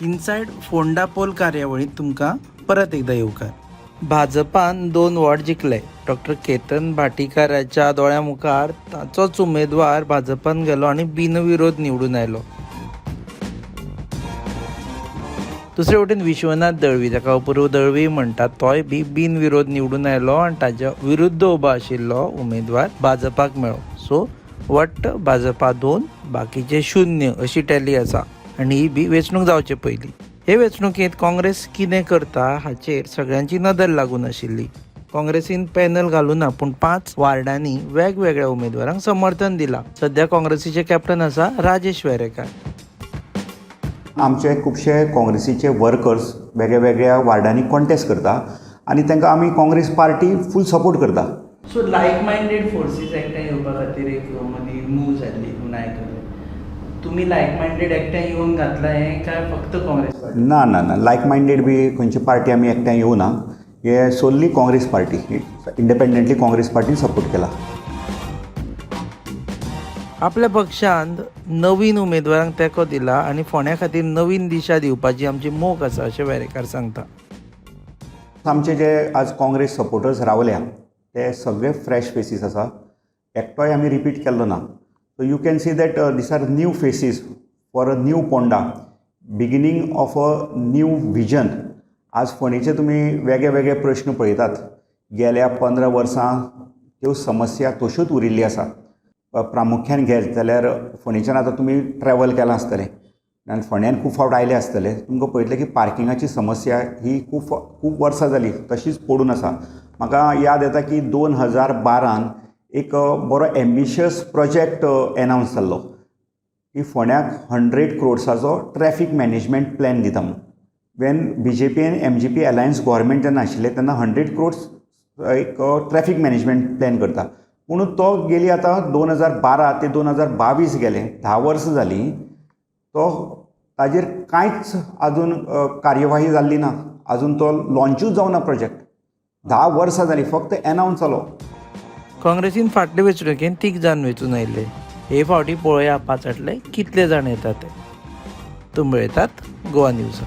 Inside Ponda poll कार्यावळींत तुमकां परत एकदां येवकार. भाजपान 2 वॉर्ड जिखले. डॉक्टर केतन भाटीकाराच्या दोळ्या मुखार ताचोच उमेदवार भाजपान गेलो आनी बिनविरोध निवडून आयलो. दुसरे वटेन विश्वनाथ दळवी, ताका अपूर्व दळवी म्हणटात, तोय बी बिनविरोध निवडून आयलो आनी ताच्या विरुद्ध उबो आशिल्लो उमेदवार भाजपाक मेळ्ळो. सो वट्ट भाजपा 2, बाकीचे 0 अशी टॅली आसा आनी ही बी वेंचणूक जावचे पयलीं. हे वेंचणुकेंत काँग्रेस कितें करता हाचेर सगळ्यांची नदर लागून आशिल्ली. काँग्रेसीन पॅनल घालूना, पूण 5 वार्डांनी वेगवेगळ्या उमेदवारांक समर्थन दिलां. सद्या काँग्रेसीचे कॅप्टन आसा राजेश वेरेकार. आमचे खुबशे काँग्रेसीचे वर्कर्स वेगळ्या वेगळ्या वार्डांनी कॉन्टेस्ट करता आनी तांकां आमी काँग्रेस पार्टी फूल सपोर्ट करता. सो लायक मायंडेड फोर्सीस एकठांय येवपा खातीर एक मदीं मूव जाल्ली म्हूण आयकलें. तुमी लायक मायंडेड एकठांय येवन घातलां हें काय फक्त काँग्रेस पार्टी? ना ना ना, लायक मायंडेड बी खंयची पार्टी आमी एकठांय येवना. हे solely Congress party, independently Congress पार्टीन सपोर्ट केला. आपल्या पक्षांत नवीन उमेदवारांक तेंको दिला आनी फोंड्या खातीर नवीन दिशा दिवपाची आमची मोख आसा अशें वेरेकार सांगता. आमचे जे आज काँग्रेस सपोर्टर्स रावल्या ते सगळे फ्रेश फेसीस आसा. एकटोय आमी रिपीट केल्लो ना. So you can see that these are new faces for a new Ponda, beginning of a new vision. आज फोंडेचे तुमी वेगळे वेगळे प्रश्न पळयतात. गेल्या 15 वर्सां त्यो समस्या तश्योच उरिल्ल्यो आसा. प्रामुख्यान घेत जाल्यार फोंडेच्यान आतां तुमी ट्रॅवल केलां आसतलें आनी फोंड्यान खूब फावट आयले आसतले, तुमकां पळयतलें की पार्किंगाची समस्या ही खूब खूब वर्सां जालीं तशीच पडून आसा. म्हाका याद येता की 2012न एक बरो एम्बिशियस प्रोजेक्ट एनावन्स जाल्लो की फोंड्याक 100 क्रोड्साचो ट्रॅफीक मॅनेजमेंट प्लॅन दिता म्हूण. When BJP आनी एमजीपी एलायन्स गोवोरमेंट जेन्ना आशिल्लें तेन्ना 100 क्रोड्स एक ट्रॅफीक मॅनेजमेंट प्लॅन करता, पूण तो गेली आतां 2012 ते 2022 गेले, 10 वर्सां जालीं, तो ताजेर कांयच आजून कार्यवाही जाल्ली ना. आजून तो लॉन्चूच जावना प्रोजेक्ट. 10 वर्सां जालीं, फक्त एनावन्स जालो. काँग्रेसीन फाटले वेंचणुकेन 3 जाण वेंचून आयिल्ले. हे फावटी पळोवया पांचांतले कितले जाण येतात ते. तुमी पळयतात गोवा न्यूज.